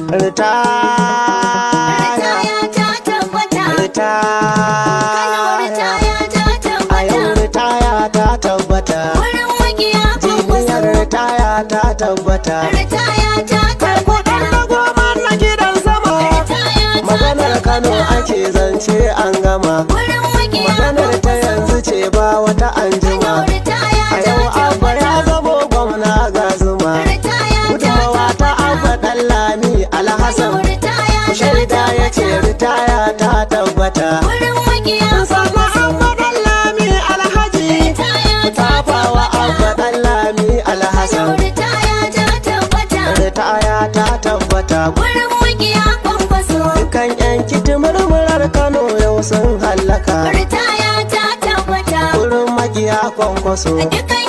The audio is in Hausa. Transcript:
Ritaya. Ritaya ta tabbata. Kano Ritaya. ritaya ta A yau tabbata. ritaya ta tabbata. Wurin makiya Jimiyar kwankwaso. ritaya ta tabbata. Ritaya ta tabbata. Na goma na gidan sama. Ritaya ta Maganar Kano tabbata. ake zance an gama. Wurin makiya Maganar ta kwankwaso. yanzu ce ba wata Kano anjima. ritaya A ta yau Abba ya tabbata. zamo gwamna ga zuma. Ritaya ta Gudunmawa ta Abba tabbata. Ɗanlami Alhassan. Kano ritaya Ku ta shaida ya ce tabbata. ritaya ta tabbata. Wurin makiya Sannan kwankwaso. Abba Ɗanlami Alhaji. Ritaya ta Tafawa Abba tabbata. Ɗanlami Kano Alhassan. ritaya ta tabbata. Ritaya ta tabbata. Wurin makiya kwankwaso. Dukan 'yan murmurar Kano yau sun hallaka. Ritaya ta tabbata. Wurin makiya kwankwaso. Dukan